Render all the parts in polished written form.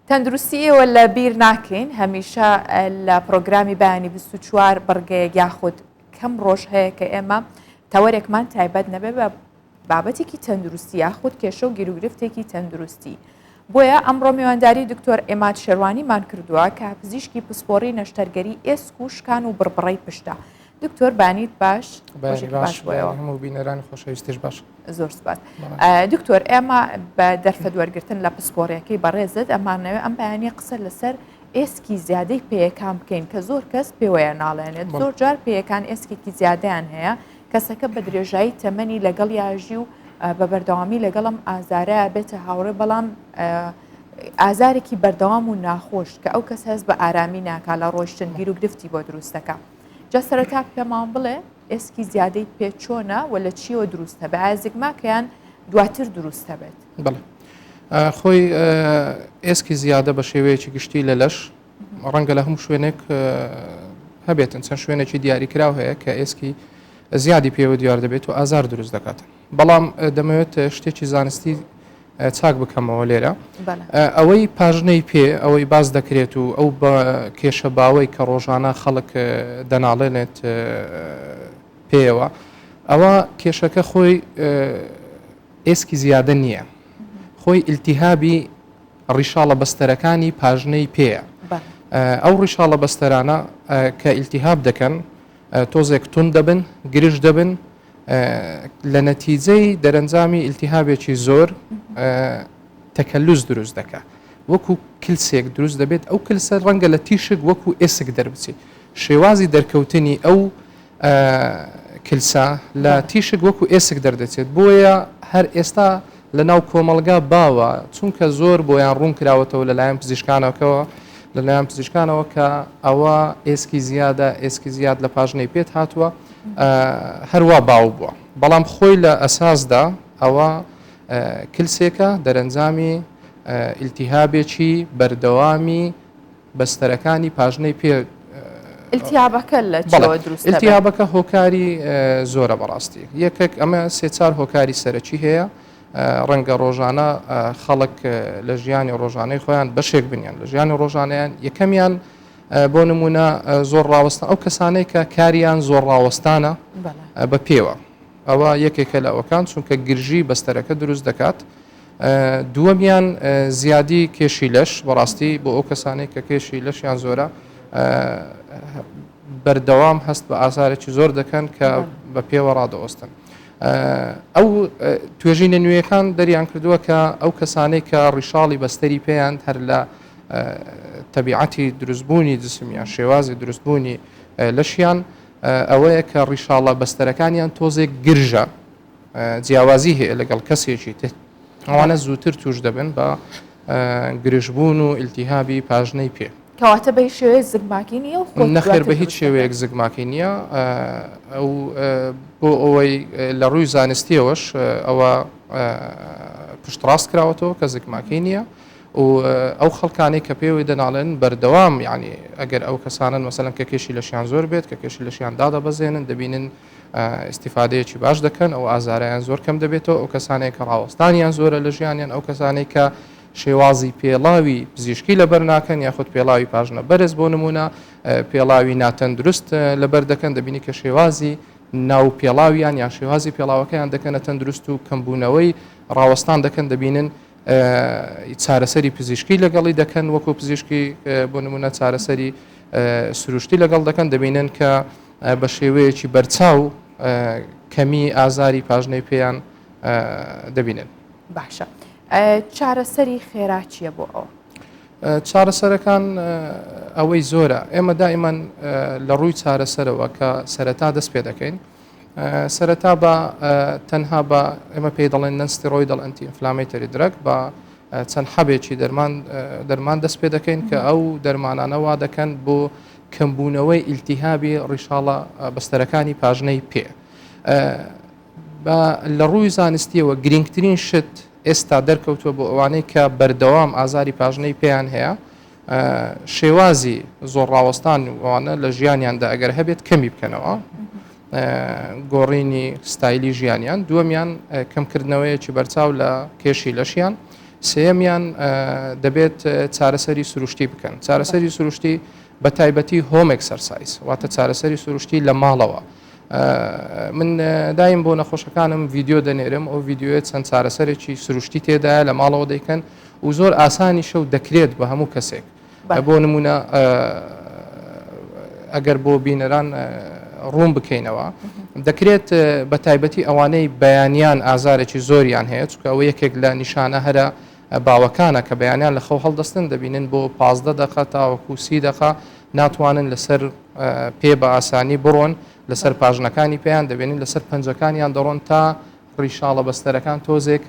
تەندروستی ئێوە لە بیر ناکەین، هەمیشە لە پڕۆگرامی بەیانی 24 بڕگەیەک یاخود کەم ڕۆژ هەیە کە ئێمە تەوەرێکمان تایبەت نەبێ بە بابەتێکی تەندروستی یاخود کێشە و گیروگرفتێکی تەندروستی. بۆیە ئەمڕۆ میوانداری دکتۆر عیماد شێروانیمان کردووە کە پزیشکی پسپۆڕی نەشتەرگەری ئێسک و شکان و بڕبڕەی پشتە. دکتۆر بانیت باش؟ بەیانی باش بۆیەوە هەموو بینەرانی خۆشەویستیش باش. زۆر سپاس. دکتۆر ئێمە بە دەرفەت وەرگتن لە پسپۆڕیەکەی بەڕێزت ئەمانەوێ ئەم بەیانیە قسە لەسەر ئێسکی زیادەی پێیەکان بکەین کە زۆر کەس پێوەیە ناڵێنێت زۆر جار پێیەکان ئێسکێکی زیادەیان هەیە کەسەکە بە درێژایی تەمەنی لەگەڵ یاژی و بە بەردەوامی لەگەڵم ئازارە بێتە هاوڕێ بەڵام ئازارێکی بەردەوام و ناخۆش کە ئەو کەس هەست بە ئارامی ناکا لە ڕۆشتن گیر و گرفتی بۆ دروستەکە جا سەرەتا پێمان بڵێ ئێسکی زیادەی پێ چۆنە و لە چیەوە دروست هەبێ ئایا زگماکە یان دواتر دروست هەبێت؟ بەڵێ خۆی ئێسکی زیادە بە شێوەیەکی گشتی لە لەش ڕەنگە لە هەموو شوێنێک هەبێتن چەند شوێنێکی دیاریکراو هەیە کە ئێسکی زیادی پێوە دیار دەبێت و ئازار دروست دەکات بەڵام دەمەوێت شتێکی زانستی چاک بکەمەوە لێرە ئەوەی پاژنەی پێ ئەوەی باس دەکرێت و ئەو بە کێشە باوەی کە ڕۆژانە خەڵک دەناڵێنێت پێیەوە ئەوە کێشەکە خۆی ئێسکی زیادە نییە خۆی ئیلتیهابی ڕیشاڵە بەستەرەکانی پاژنەی پێیە ئەو ڕیشاڵە بەستەرانە کە ئیلتیهاب دەکەن تۆزێک توند دەبن گرژ دەبن لە نەتیجەی دەرەنجامی ئیلتیهابێکی زۆر تەکەلوس دروست دەکا وەکو کلسێک دروست دەبێت ئەو کلسە ڕەنگە لە تیشک وەکو ئێسک دەربچێت شێوازی دەرکەوتنی ئەو کلسە لە تیشک وەکو ئێسک دەردەچێت بۆیە هەر ئێستا لە ناو کۆمەڵگا باوە چونکە زۆر بۆیان ڕوون کراوەتەوە لەلایەن پزیشکانەکەوە لەلایەن پزیشکانەوە کە ئەوە ئێسکی زیادە ئێسکی زیاد لە پاژنەی پێت هاتووە هەروا باو بووە بەڵام خۆی لە ئەساسدا ئەوە کلسێکە دەرەنجامی ئیلتیهابێکی بەردەوامی بەستەرەکانی پاژنەی پێ ئیلتیابەکە لە چیەوە دروست دەبێت؟ ئیلتیابەکە هۆکاری زۆرە بەڕاستی یەکێک ئەمە سێ چار هۆکاری سەرەکی هەیە ڕەنگە ڕۆژانە خەڵک لە ژیانی ڕۆژانەی خۆیان بەشێک بنیان لە ژیانی ڕۆژانەیان یەکەمیان بۆ نمونە زۆر ڕاوەستان ئەو کەسانەی کە کاریان زۆر ڕاوەستانە بە پێوە ئەوە یەکێکە لە ئەوەکان چونکە گرژی بەستەرەکە دروست دەکات دووەمیان زیادی کێشی لەش بەڕاستی بۆ ئەو کەسانەی کە کێشی لەشیان زۆرە بەردەوام هەست بە ئازارێکی زۆر دەکەن کە بە پێوە ڕادەوەستن. ئەو توێژینە نوێیەکان دەریان کردووە کە ئەو کەسانەی کە ڕیشاڵی بەستەری پێیان هەر لە تەبیعەتی دروستبوونی جسمیان شێوازی دروستبوونی لەشیان ئەوەیە کە ڕیشاڵە بەستەرەکانیان تۆزێک گرژە جیاوازی هەیە لەگەڵ کەسێکی تر ئەوانە زووتر توش دەبن بە گرژبوون و ئیلتیهابی پاژنەی پێ. کەواتە بە هیچ شێوەیەک زگماکی نییە و خۆت نەخێر بە هیچ شێوەیەک زگماکی نییە ئەو بۆ ئەوەی لە ڕووی زانستیەوەش ئەوە پشتڕاست کراوەتەوە کە زگماکی نییە و ئەو خەڵکانەی کە پێوەی دەناڵێن بەردەوام یعنی ئەگەر ئەو کەسانن مەسەلەن کە کێشی لەشیان زۆر بێت کە کێشی لەشیان دادەبەزێنن دەبینن ئیستیفادەیەکی باش دەکەن ئەو ئازارەیان زۆر کەم دەبێتەوە ئەو کەسانەی کە ڕاوەستانیان زۆرە لە ژیانیان ئەو کەسانەی کە شێوازی پێڵاوی پزیشکی لەبەر ناکەن یاخود پێڵاوی پاژنە بەرز بۆ نمونە پێڵاوی ناتەندروست لەبەر دەکەن دەبینی کە شێوازی ناو پێڵاویان یان شێوازی پێڵاوەکەیان دەکەنە تەندروست و کەمبوونەوەی ڕاوەستان دەکەن دەبینن چارەسەری پزیشکی لەگەڵی دەکەن وەکو پزیشکی بۆ نمونە چارەسەری سروشتی لەگەڵ دەکەن دەبینن کە بە شێوەیەکی بەرچاو کەمی ئازاری پاژنەی پێیان دەبینن. باشە چارەسەری خێرا چییە بۆ ئەوە؟ چارەسەرەکان ئەوەی زۆرە ئێمە دائیمەن لە ڕووی چارەسەرەوە کە سەرەتا دەست پێ دەکەین سەرەتا بە تەنها بە ئێمە پێی دەڵێن non-steroidal anti-inflammatory drug بە چەند حەبێکی دەرمان دەرمان دەست پێ دەکەین کە ئەو دەرمانانە وا دەکەن بۆ کەمبوونەوەی ئیلتیهابی ڕیشاڵە بەستەرەکانی پاژنەی پێ. لە ڕووی زانستیەوە گرنگترین شت ئێستا دەرکەوتووە بۆ ئەوانەی کە بەردەوام ئازاری پاژنەی پێیان هەیە شێوازی زۆر ڕاوەستان و ئەوانە لە ژیانیاندا ئەگەر هەبێت کەمی بکەنەوە گۆڕینی ستایلی ژیانیان دووەمیان کەمکردنەوەیەکی بەرچاو لە کێشی لەشیان. سێیەمیان دەبێت چارەسەری سروشتی بکەن. چارەسەری سروشتی بە تایبەتی home exercise واتە چارەسەری سروشتی لە ماڵەوە. من دایم بۆ نەخۆشەکانم ڤیددیو دەنێرم ئەو ڤیددیوە چەند چارەسەرێکی سروشتی تێدایە لە ماڵەوە دەیکەن و زۆر ئاسانیشە و دەکرێت بە هەموو کەسێک. بۆ نمونە ئەگەر بۆ بینەران ڕوون بکەینەوە دەکرێت بە تایبەتی ئەوانەی بەیانیان ئازارێکی زۆریان هەیە چونکە ئەوە یەکێک لە نیشانە هەرە باوەکانە کە بەیانیان لە خەو هەڵدەستن دەبینن بۆ پازدە دەقە تاوەکو سی دەقە ناتوانن لەسەر پێ بە ئاسانی بڕۆن لەسەر پاژنەکانی پێیان دەبینن لەسەر پەنجەکانیان دەڕۆن تا ڕیشاڵە بەستەرەکان تۆزێک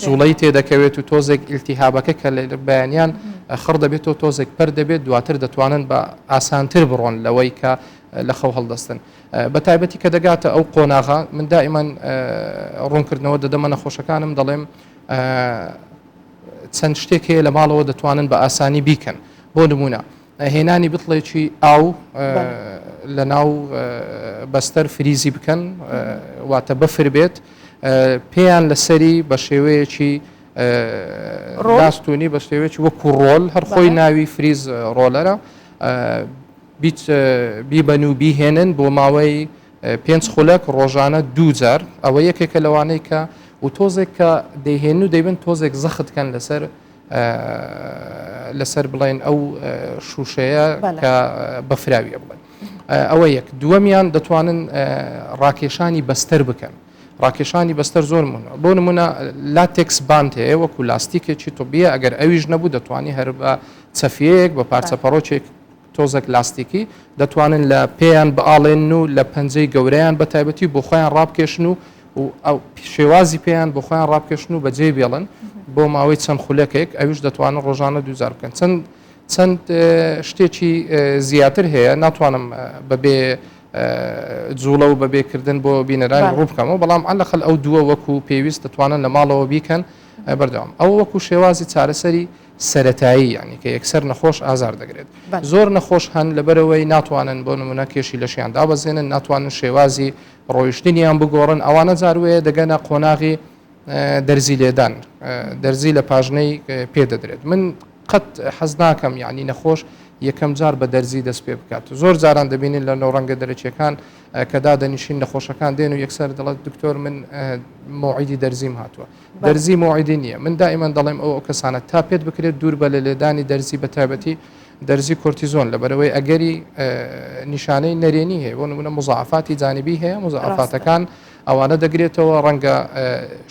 جوڵەی تێدەکەوێت و تۆزێک ئیلتیهابەکە کە لە بەیانیان خڕ دەبێت و تۆزێک پەر دەبێت دواتر دەتوانن بە ئاسانتر بڕۆن لەوەی کە لە خەو هەڵدەستن بە تایبەتی کە دەگاتە ئەو قۆناغە من دائیمان ڕوونکردنەوە دەدەمە نەخۆشەکانم دەڵێم چەند شتێک هەیە لە ماڵەوە دەتوانن بە ئاسانی بیکەن بۆ نمونە هێنانی بتڵێکی ئاو لە ناو بەستەر فریزی بکەن واتە بەفر بێت پێیان لەسەری بە شێوەیەکی ڕاستونی بە شێوەیەکی وەکو roll هەر خۆی ناوی freeze roller ە بیبەن و بیهێنن بۆ ماوەی پێنج خولەک ڕۆژانە دوو جار ئەوە یەکێکە لەوانەی کە و تۆزێک کە دەیهێن و دەیبن تۆزێک زەخت کەن لەسەر لەسەر بڵێن ئەو شوشەیە کە بەفراویە بڵێن ئەوە یەک دووەمیان دەتوانن ڕاکێشانی بەستەر بکەن ڕاکێشانی بەستەر زۆر مونە بۆ نمونە latex band هەیە وەکو لاستیکێکی طبیە ئەگەر ئەویش نەبوو دەتوانی هەر بە چەفیەیەک بە پارچە پەڕۆچێک تۆزێک لاستیکی دەتوانن لە پێیان بئاڵێنن و لە پەنجەی گەورەیان بە تایبەتی بۆ خۆیان ڕابکێشن و و ئەو شێوازی پێیان بۆ خۆیان ڕابکێشن و بەجێ بێڵن بۆ ماوەی چەند خولەکێک ئەویش دەتوانن ڕۆژانە دووجار بکەن چەند چەند شتێکی زیاتر هەیە ناتوانم بەبێ جوڵە و بەبێکردن بۆ بینەرانی ڕوو بکەمەوە بەڵام عەلەقەل ئەو دووە وەکو پێویست دەتوانن لە ماڵەوە بیکەن بەردەوام ئەو وەکو شێوازی چارەسەری سەرەتایی یانی کە یەکسەر نەخۆش ئازار دەگرێت زۆر نەخۆش هەن لەبەرەوەی ناتوانن بۆ نمونە کێشی لەشیان دابەزێنن ناتوانن شێوازی ڕۆیشتنیان بگۆڕن ئەوانە جاروەیە دەگەنە قۆناغی دەرزی لێدان دەرزی لە پاژنەی پێ دەدرێت من قەت حەز ناکەم یعنی نەخۆش یەکەم جار بە دەرزی دەست پێ بکات زۆر جاران دەبینین لە نۆڕەنگە دەرەکیەکان کە دادەنیشین نەخۆشەکان دێن و یەکسەر دەڵێت دکتۆر من مۆعیدی دەرزیم هاتووە دەرزی مۆعیدی نییە من دائیمەن دەڵێم ئەو کەسانە تا پێت بکرێت دوور بە لە لێدانی دەرزی بە تایبەتی دەرزی کۆرتیزۆن لەبەرەوەی ئەگەری نیشانەی نەرێنی هەیە بۆ نمونە مزاعفاتی جانبی هەیە مزاعفاتەکان ئەوانە دەگرێتەوە ڕەنگە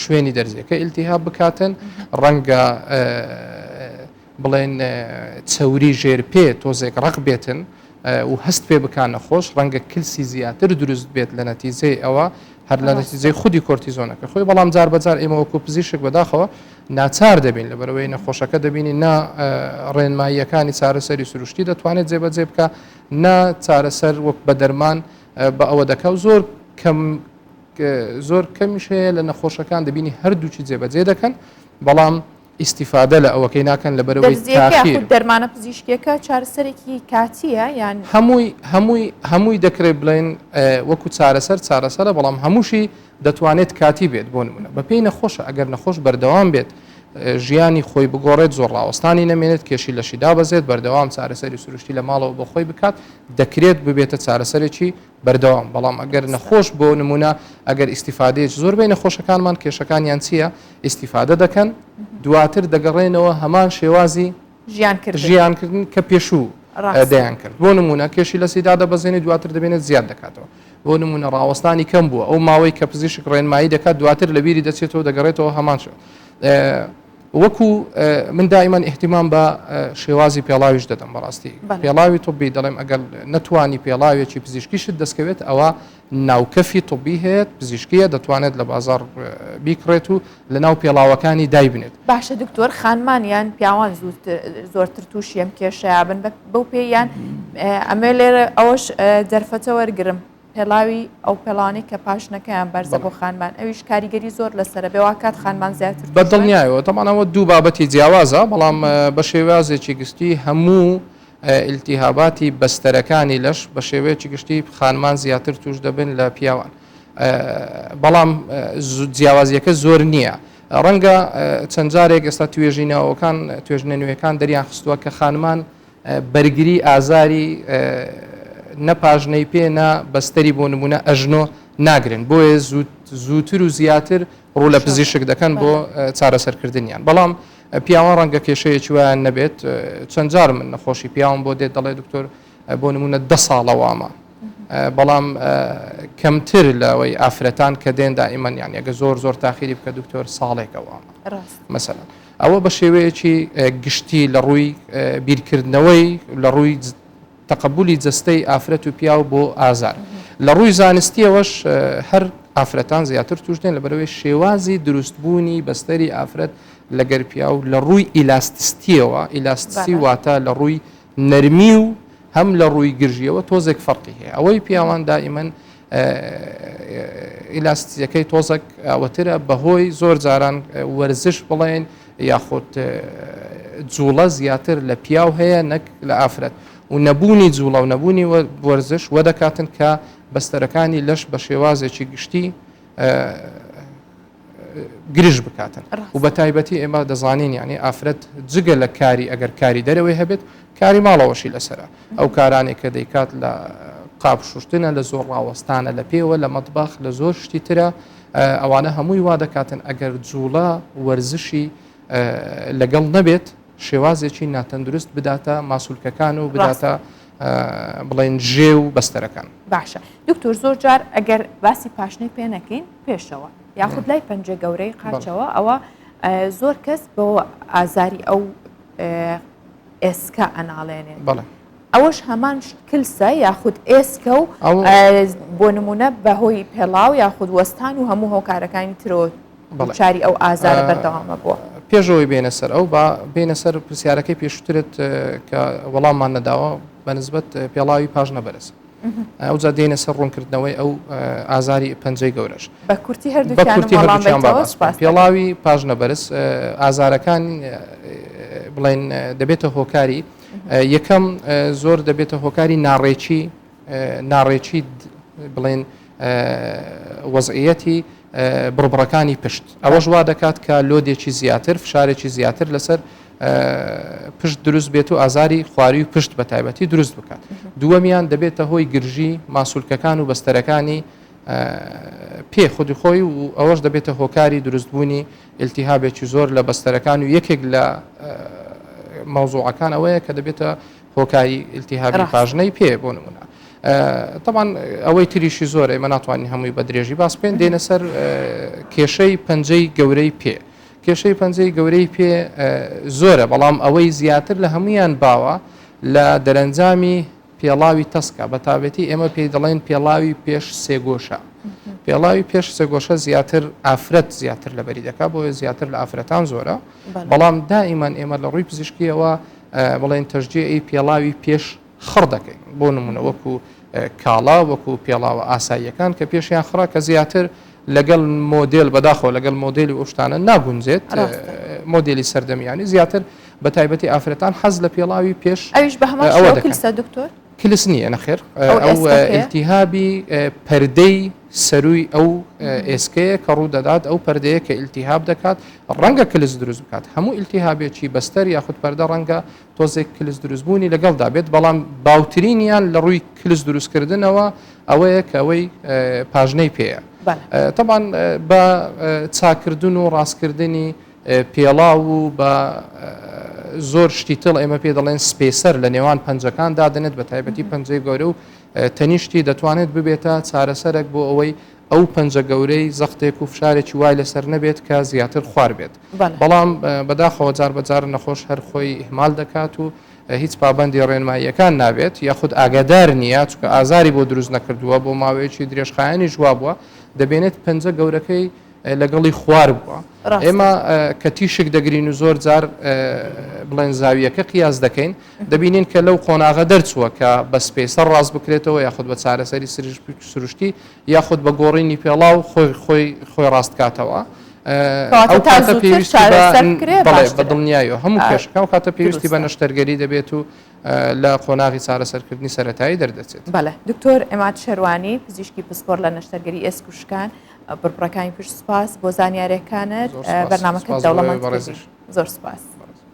شوێنی دەرزیەکە ئیلتیهاب بکاتن ڕەنگە بڵێن چەوری ژێر پێ تۆزێک ڕەق بێتن و هەست پێ بکا نەخۆش ڕەنگە کلسی زیاتر دروست بێت لە نەتیجەی ئەوە هەر لە نەتیجەی خودی کۆرتیزۆنەکە خۆی بەڵام جار بەجار ئێمە وەکو پزیشک بەداخەوە ناچار دەبین لەبەرەوەی نەخۆشەکە دەبینی نا ڕێنماییەکانی چارەسەری سروشتی دەتوانێت جێبەجێ بکە نا چارەسەر وەک بە دەرمان بە ئەوە دەکا و زۆر کەم زۆر کەمیش هەیە لە نەخۆشەکان دەبینی هەردووکی جێبەجێ دەکەن بەڵام ئیستیفادە لە ئەوەکەی ناکەن لەبەرئەوەی دەرزییەکە تاخیر. یاخود دەرمانە پزیشکیەکە چارەسەرێکی کاتییە یان؟ هەمووی هەمووی هەمووی دەکرێت بڵێین وەکو چارەسەر چارەسەرە بەڵام هەمووشی دەتوانێت کاتی بێت بۆ نمونە بەپێی نەخۆشە ئەگەر نەخۆش بەردەوام بێت ژیانی خۆی بگۆڕێت زۆر ڕاوەستانی نەمێنێت کێشی لەشی دابەزێت بەردەوام چارەسەری سروشتی لە ماڵەوە بۆ خۆی بکات دەکرێت ببێتە چارەسەرێکی بەردەوام بەڵام ئەگەر نەخۆش بۆ نمونە ئەگەر ئیسیفادەیەک زۆربەی نەخۆشەکانمان کێشەکانیان چییە ئیسیفادە دەکەن دواتر دەگەڕێنەوە هەمان شێوازی ژیانکردن کە پێشوو دەیان کرد بۆ نمونە کێشی لەسی دادەبەزێنی دواتر دەبێنێت زیاد دەکاتەوە بۆ نمونە ڕاوەستانی کەم بووە ئەو ماوەی کە پزیشک ڕێنمایی دەکات دواتر لەبیری دەچێتەوە دەگەڕێتەوە هەمان شێوە وەکو من دائیمەن ئیهتیمام بە شێوازی پێڵاویش دەدەم بەڕاستی پێڵاوی طبی دەڵێم ئەگەر نەتوانی پێڵاوێکی پزیشکیشت دەستکەوێت ئەوە ناوکەفی طبی هەیە پزیشکیە دەتوانێت لە بازار بیکڕێت و لە ناو پێڵاوەکانی دایبنێت. باشە دکتۆر خانمان یان پیاوان زۆرتر تووشی ئەم کێشەیە بن بەو پێیان ئەمێ لێرە ئەوەش دەرفەتە وەرگرم پێڵاوی ئەو پێڵاوانەی کە پاشنەکەیان بەرزە بۆ خانمان ئەویش کاریگەری زۆر لەسەرە بێ واکات خانمان زیاتر بە دڵنیایەوە تەبعەن ئەوە دوو بابەتی جیاوازە بەڵام بە شێوازێکی گشتی هەموو ئیلتیهاباتی بەستەرەکانی لەش بە شێوەیەکی گشتی خانمان زیاتر توش دەبن لە پیاوان بەڵام جیاوازیەکە زۆر نییە. ڕەنگە چەند جارێک ئێستا توێژینەوەکان توێژنە نوێەکان دەریان خستووە کە خانمان بەرگری ئازاری نە پاژنەی پێ نە بەستەری بۆ نمونە ئەژنۆ ناگرن بۆیە زووتر و زیاتر ڕوو لە پزیشک دەکەن بۆ چارەسەرکردنیان بەڵام پیاوان ڕەنگە کێشەیەکی وایان نەبێت چەند جار من نەخۆشی پیاوم بۆ دێت دەڵێ دکتۆر بۆ نمونە دە ساڵە وامە بەڵام کەمتر لەوەی ئافرەتان کە دێن دائیمەن یان یەگە زۆر زۆر تاخیری بکە دکتۆر ساڵێکە وامە مەسەلەن ئەوە بە شێوەیەکی گشتی لە ڕووی بیرکردنەوەی لە ڕووی تەقەبولی جەستەی ئافرەت و پیاو بۆ ئازار. لە ڕووی زانستیەوەش هەر ئافرەتان زیاتر توش دێن لەبەرئەوەی شێوازی دروستبوونی بەستەری ئافرەت لەگەر پیاو لە ڕووی ئیلاستستیەوە، ئیلاستسی واتە لە ڕووی نەرمی و هەم لە ڕووی گرژیەوە تۆزێک فەرقی هەیە. ئەوەی پیاوان دائیمەن ئیلاستیەکەی تۆزەک ئەوەترە بەهۆی زۆر جاران وەرزش بڵێن یاخود جوڵە زیاتر لە پیاو هەیە نەک لە ئافرەت و نەبوونی جوڵە و نەبوونی وەرزش وە دەکاتن کە بەستەرەکانی لەش بە شێوازێکی گشتی گرژ بکاتن و بە تایبەتی ئێمە دەزانین یعنی ئافرەت جگە لە کاری ئەگەر کاری دەرەوەی هەبێت کاری ماڵەوەشی لەسرە ئەو کارانێک کە دەیکات لە قاپ شوشتنە لە زۆر ڕاوەستانە لە پێوە لە مەتبەخ لە زۆر شتی ترە ئەوانە هەمووی وا دەکاتن ئەگەر جوڵە وەرزشی لەگەڵ نەبێت شێوازێکی ناتەندروست بداتە ماسولکەکان و بداتە بڵێن ژێ و بەستەرەکان. باشە دکتۆر زۆر جار ئەگەر باسی پاشنەی پێ نەکەین پێشەوە یاخود لای پەنجە گەورەی قاچەوە ئەوە زۆر کەس بۆ ئازاری ئەو ئێسکە ئەناڵێنێت بەڵێ ئەوەش هەمان شت کلسە یاخود ئێسکە و بۆ نمونە بەهۆی پێڵاو یاخود وەستان و هەموو هۆکارەکانی ترەوە دووچاری ئەو ئازارە بەردەوامە بووە. پێشەوەی بێنە سەر ئەو با بێنە سەر پرسیارەکەی پێشووترت کە وەڵاممان نەداوە بە نسبەت پێڵاوی پاژنە بەرز. ئەوجا دێنە سەر ڕوونکردنەوەی ئەو ئازاری پەنجەی گەورەش. بە کورتی هەردووکیان پێڵاوی پاژنە بەرز ئازارەکان بڵێن دەبێتە هۆکاری یەکەم زۆر دەبێتە هۆکاری ناڕێکی ناڕێکی بڵێن وەزعیەتی بڕبڕەکانی پشت ئەوەش وا دەکات کە لۆدێکی زیاتر فشارێکی زیاتر لەسەر پشت دروست بێت و ئازاری خواری و پشت بە تایبەتی دروست بکات دووەمیان دەبێتە هۆی گرژی ماسولکەکان و بەستەرەکانی پێ خودی خۆی و ئەوەش دەبێتە هۆکاری دروستبوونی ئیلتیهابێکی زۆر لە بەستەرەکان و یەکێک لە مەوزوعەکان ئەوەیە کە دەبێتە هۆکاری ئیلتیهابی پاژنەی پێ بۆ نمونە طبعا ئەوەی تریشی زۆر ئێمە ناتوانین هەمووی بە درێژی باس بکەین دێنە سەر کێشەی پەنجەی گەورەی پێ کێشەی پەنجەی گەورەی پێ زۆرە بەڵام ئەوەی زیاتر لە هەمویان باوە لە دەرەنجامی پێڵاوی تەسکە، بە تابەتی ئێمە پێی دەڵێن پێڵاوی پێش سێگۆشە. پێڵاوی پێش سێگۆشە زیاتر ئافرەت زیاتر لەبەری دەکات بۆیە زیاتر لە ئافرەتان زۆرە بەڵام دائیمان ئێمە لە ڕووی پزیشکیەوە بڵێن تەشجیعی پێڵاوی پێش خڕ دەکەین بۆ نمونە وەکو کاڵا وەکو پێڵاوە ئاساییەکان کە پێشیان خڕە کە زیاتر لەگەڵ مۆدێل بەداخەوە لەگەڵ مۆدێلی ئەو شتانە ناگونجێت مۆدێلی سەردەمیانی زیاتر بە تایبەتی ئافرەتان حەز لە پێڵاوی پێش ئەویش بە هەمان شێوە کلسە دکتۆر؟ کلس نییە نەخێر ئەو ئیلتیهابی پەردەی سەروی ئەو ئێسکەیە کە ڕوو دەدات ئەو پەردەیە کە ئیلتیهاب دەکات ڕەنگە کلس دروست بکات هەموو ئیلتیهابێکی بەستەر یاخود پەردە ڕەنگە تۆزێک کلس دروستبوونی لەگەڵدا بێت بەڵام باوترینیان لە ڕووی کلس دروستکردنەوە ئەوەیە کە ئەوەی پاژنەی پێیە تەبان بە چاکردن و ڕاستکردنی پێڵاو و بە زۆر شتی تڵ ئێمە پێ دەڵێن spacer لە نێوان پەنجەکان دادەنێت بە تایبەتی پەنجەی گەورە و تەنیشتی دەتوانێت ببێتە چارەسەرێک بۆ ئەوەی ئەو پەنجە گەورەی زەختێک و فشارێکی وای لەسەر نەبێت کە زیاتر خوار بێت. بەڵام بەداخەوە جار بە جار نەخۆش هەر خۆی ئیهمال دەکات و هیچ پابەندی ڕێنماییەکان نابێت یاخود ئاگادار نییە چونکە ئازاری بۆ دروست نەکردووە بۆ ماوەیەکی درێژخایەنیش وابووە دەبێنێت پەنجە گەورەکەی لەگەڵی خوار بووە ئێمە کە تیشک دەگرین و زۆر جار بڵێن زاویەکە قیاس دەکەین دەبینین کە لەو قۆناغە دەرچووە کە بە spacer ڕاست بکرێتەوە یاخود بە چارەسەری سروشتی یاخود بە گۆڕینی پێڵاو خۆی خۆی خۆی ڕاست کاتەوە. ئەو کاتە پێویستی بە دڵنیایەوە هەموو کێشەکە ئەو کاتە پێویستی بە نەشتەرگەری دەبێت و لە قۆناغی چارەسەرکردنی سەتایی دەردەچێت. بەڵێ دکتۆر عماد شەروانی پزیشکی پسپۆر لە نەشتەرگەری ئێسک و شکان. بڕبڕەکانی پشت سپاس بۆ زانیارەکانت بەرنامەکە دەوڵەمەند زۆر سپاس.